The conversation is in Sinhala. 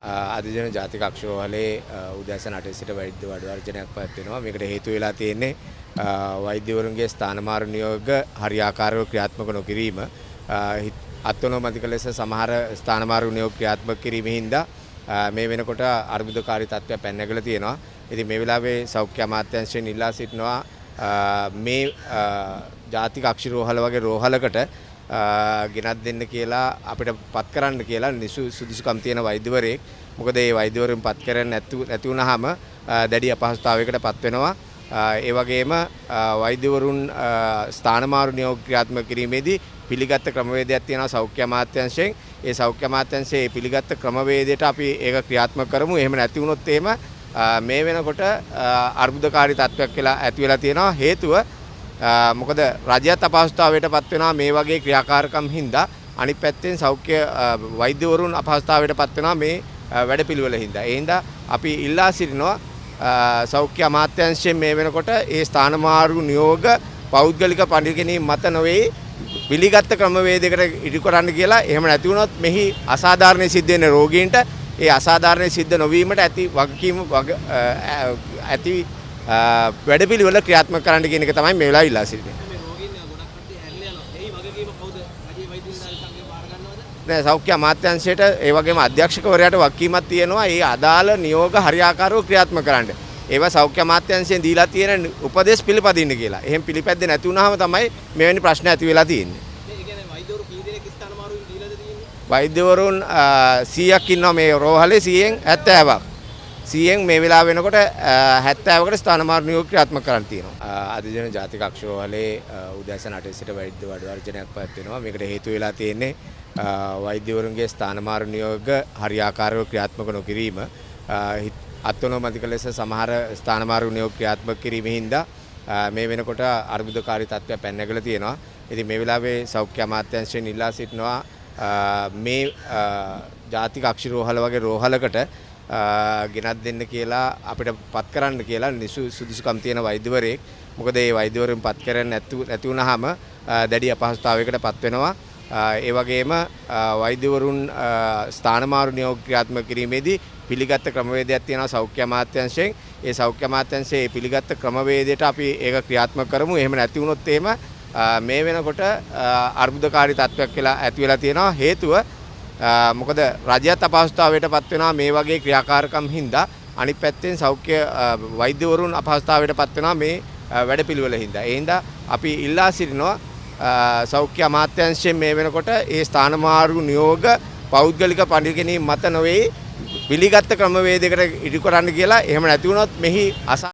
අද දින ජාතික අක්ෂරෝහලේ උදෑසන 8 සිට වෛද්‍ය වඩවර්ජනයක් පැවැත්වෙනවා. මේකට හේතු වෙලා තියෙන්නේ වෛද්‍යවරුන්ගේ ස්ථාන මාරු නියෝග හරියාකාරව ක්‍රියාත්මක නොකිරීම. අත්නොමතික ලෙස සමහර ස්ථාන මාරු නියෝග ක්‍රියාත්මක කිරීම හින්දා මේ වෙනකොට අර්බුදකාරී තත්ත්වයක් පැන නැගලා තියෙනවා. ඉතින් මේ වෙලාවේ සෞඛ්‍ය අමාත්‍යාංශයෙන් ඉල්ලා සිටිනවා මේ ජාතික අක්ෂරෝහල වගේ රෝහලකට ගෙනත් දෙන්න කියලා, අපිට පත් කරන්න කියලා සුදුසුකම් තියෙන වෛද්‍යවරයෙක්. මොකද ඒ වෛද්‍යවරුන් පත් කරන්නේ නැති වුනහම දැඩි අපහසුතාවයකට පත් වෙනවා. ඒ වගේම වෛද්‍යවරුන් ස්ථාන මාරු නියෝග ක්‍රියාත්මක කිරීමේදී පිළිගත් ක්‍රමවේදයක් තියෙනවා සෞඛ්‍ය අමාත්‍යාංශයෙන්. ඒ සෞඛ්‍ය අමාත්‍යාංශයේ ඒ පිළිගත් ක්‍රමවේදයට අපි ඒක ක්‍රියාත්මක කරමු. එහෙම නැති වුණොත් එහෙම මේ වෙනකොට අර්බුදකාරී තත්ත්වයක් වෙලා ඇති වෙලා තියෙනවා. හේතුව මොකද රජයත් අපහසුතාවයට පත් වෙනවා මේ වගේ ක්‍රියාකාරකම් හින්දා. අනිත් පැත්තෙන් සෞඛ්‍ය වෛද්‍යවරුන් අපහසුතාවයට පත් වෙනවා මේ වැඩපිළිවෙල හින්දා. ඒ හින්දා අපි ඉල්ලා සිටිනවා සෞඛ්‍ය අමාත්‍යාංශයෙන් මේ වෙනකොට ඒ ස්ථාන මාරු නියෝග පෞද්ගලික පරිගැනීම් මත නොවේ පිළිගත් ක්‍රමවේදයකට ඉදිරි කරන්න කියලා. එහෙම නැති වුණොත් මෙහි අසාධාරණ සිද්ධ වෙන රෝගීන්ට ඒ අසාධාරණ සිද්ධ නොවීමට ඇති වගකීම ඇති වැඩපිළිවෙල ක්‍රියාත්මක කරන්න කියන එක තමයි මේ වෙලාවේ ඉල්ලා සිටින්නේ. මේ රෝගීන් ගොඩක් කට්ටිය හැරිලා යනවා. එහි වගකීම කවුද? රජයේ වෛද්‍ය නිලධාරී සංඝය බාර ගන්නවද? නෑ, සෞඛ්‍ය අමාත්‍යාංශයට ඒ වගේම අධ්‍යක්ෂකවරයාට වගකීමක් තියෙනවා ඒ අදාළ නියෝග හරියාකාරව ක්‍රියාත්මක කරන්න. ඒවා සෞඛ්‍ය අමාත්‍යාංශයෙන් දීලා තියෙන උපදෙස් පිළිපදින්න කියලා. එහෙම පිළිපැද්දේ නැති වුනහම තමයි මෙවැනි ප්‍රශ්න ඇති වෙලා තියෙන්නේ. මේ කියන්නේ වෛද්‍යවරු කී දෙනෙක් ස්ථාන මාරු දීලාද තියෙන්නේ? වෛද්‍යවරුන් 100ක් ඉන්නවා මේ රෝහලේ. 100න් 70ක්. 100න් මේ වෙලාව වෙනකොට 70කට ස්ථාන මාරු නියෝග ක්‍රියාත්මක කරන්න තියෙනවා. අද දින ජාතික අක්ෂරෝහලේ උදෑසන 8 සිට වෛද්‍ය වඩවර්ජනයක් පැවැත්වෙනවා. මේකට හේතු වෙලා තියෙන්නේ වෛද්‍යවරුන්ගේ ස්ථාන මාරු නියෝග හරියාකාරව ක්‍රියාත්මක නොකිරීම. අත්නොමතික ලෙස සමහර ස්ථාන මාරු නියෝග ක්‍රියාත්මක කිරීම හින්දා මේ වෙනකොට අර්බුදකාරී තත්ත්වයක් පැන නැගලා තියෙනවා. ඉතින් මේ වෙලාවේ සෞඛ්‍ය අමාත්‍යාංශයෙන් ඉල්ලා සිටිනවා මේ ජාතික අක්ෂරෝහල වගේ රෝහලකට ගෙනත් දෙන්න කියලා, අපිට පත් කරන්න කියලා සුදුසුකම් තියෙන වෛද්‍යවරයෙක්. මොකද ඒ වෛද්‍යවරුන් පත් කරන්නේ නැති වුනහම දැඩි අපහසුතාවයකට පත් වෙනවා. ඒ වගේම වෛද්‍යවරුන් ස්ථාන මාරු නියෝග ක්‍රියාත්මක කිරීමේදී පිළිගත් ක්‍රමවේදයක් තියෙනවා සෞඛ්‍ය අමාත්‍යාංශයෙන්. ඒ සෞඛ්‍ය අමාත්‍යාංශයේ ඒ පිළිගත් ක්‍රමවේදයට අපි ඒක ක්‍රියාත්මක කරමු. එහෙම නැති වුණොත් එහෙම මේ වෙනකොට අර්බුදකාරී තත්ත්වයක් වෙලා ඇති වෙලා තියෙනවා. හේතුව මොකද රජයත් අපහසුතාවයට පත් වෙනවා මේ වගේ ක්‍රියාකාරකම් හින්දා. අනිත් පැත්තෙන් සෞඛ්‍ය වෛද්‍යවරුන් අපහසුතාවයට පත් වෙනවා මේ වැඩපිළිවෙල හින්දා. ඒ හින්දා අපි ඉල්ලා සිටිනවා සෞඛ්‍ය අමාත්‍යාංශයෙන් මේ වෙනකොට ඒ ස්ථාන මාරු නියෝග පෞද්ගලික පරිගැනීම් මත නොවේ පිළිගත් ක්‍රමවේදයකට ඉදිරි කරන්න කියලා. එහෙම නැති වුණොත් මෙහි